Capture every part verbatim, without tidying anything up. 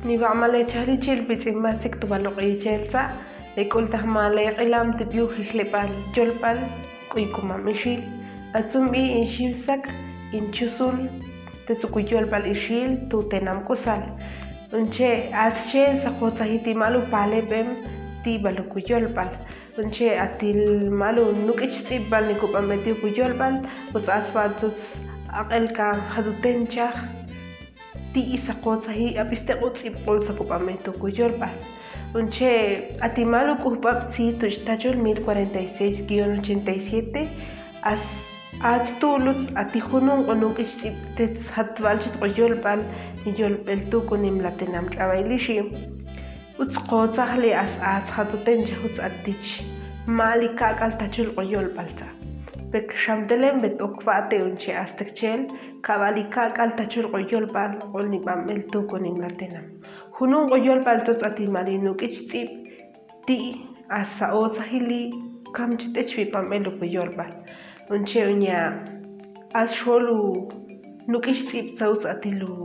Niwaq'ma le chajlichil pitz'in mastik tu' bal oq'iyicheltza', le k'ultajma le q'ilam tip yuj jejleb'al yolb'al k'uykumam ixil. Atzunb'i in xiwsak in chusul tetz ukuyolb'al ixil tu' tenam k'usal. Unche' atzxel saqotzaji ti' ma'lu paleb'em ti' bal ukuyolb'al. Unche' atil ma'lu nuk'ich tz'ib' bal nikub'anb'e ti' ukuyolb'al, utz atzb'al tzutz aq'elkan jatuten chaj ti' saqotzaji ab'isteq utz'ib' q'ul sakub'anb'e tu' ukuyolb'al. Unche' ati ma'lu k'ujb'ab' tzij tu' chi tachul mil cuarenta y seis guion ochenta y siete, as atz tu' lutz ati jununq' nuk'ich tz'ib' tetz jatb'al chi tukuyolb'al niyolb'el tu' kunimlatenam ch'ab'ail ixi'. Utz kotzaj li as atz jatuten chaj utz atich ma'li kak'al tachul q'uyolb'altza'. Pek xamtelem bet ok wa'te' unche' astekchel kab'ali kak'al tachul q'uyolb'al q'ul nib'anb'el tu' kunimlatenam. Jununq' uyolb'al tzutz ati ma'li nuk'ich tz'ib' ti' as sa'otzajili kam chi t'ech wib'anb'el ukuyolb'al. Unche' uña' as xol u nuk'ich tz'ib' tza utz atil u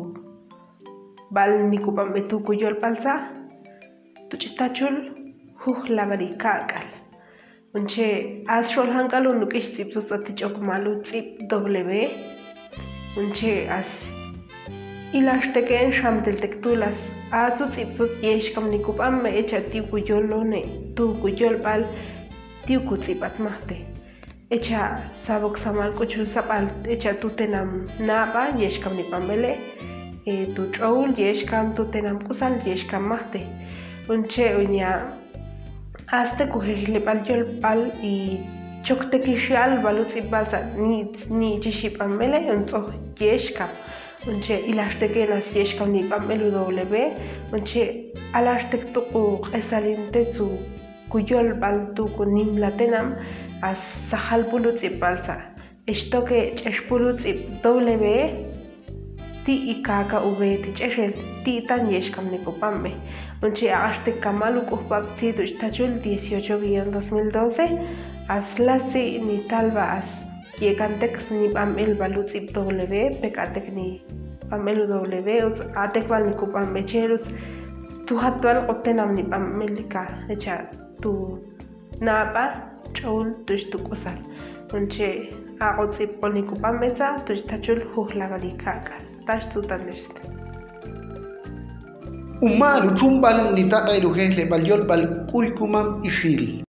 bal nikub'anb'e tu' kuyolb'altza', tu' chi tachul juj lab'ali kak'al. Unche' as xol jank'al u nuk'ich tz'ib' tzutz ati ch'ok ma'lu tz'ib' doble B. Unche' as ilaxteken xamteltek tu' las atz utz'ib' tzutz yexkam nikub'anb'e echa' ti' ukuyolone' tu' ukuyolb'al ti' ukutz'ib'at majte. Echa' sab'ok samal k'uchul sab'al echa' tu' tenam nab'a yexkam nib'anb'ele', tu' ch'oul yexkam tu' tenam k'usal yexkam majte. Unche' uña' astek ujejleb'al yolb'al i choktekixal bal utz'ib'b'altza' ni' ni' chi xib'anb'ele' untz'oj yexkam. Unche' ilaxteken as yexkam nib'anb'el u doble B. Unche' alaxtek tu' kuq'esalin tetz u kuyolb'al tu' kunimlatenam as sajalb'ul utz'ib'b'altza'. Ex toke ch'exb'ul utz'ib' doble B ti' i kaka u B ti' ch'exel ti' tan yexkam nikub'anb'e. Unche' aq'axtek kamal u k'ujb'ab' tzij tu' chi tachul dieciocho guion dos mil doce, as lastzi' nitalb'a as ye'kantek nib'anb'el bal utz'ib' doble B, pek a'tek nib'anb'el u doble B, utz a'tek bal nikub'anb'e chel utz tu' jatb'al q'utenam nib'anb'el ika echa' tu' nab'a ch'oul tu' chi tu' k'usal. Unche' aq'otz'ib' q'ul nikub'anb'etza' tu' chi tachul juj lab'ali kak'al. Tax tu' tan nixte. Uma'al u chumb'al nitaq'el ujejleb'al yolb'al k'uykumam ixil.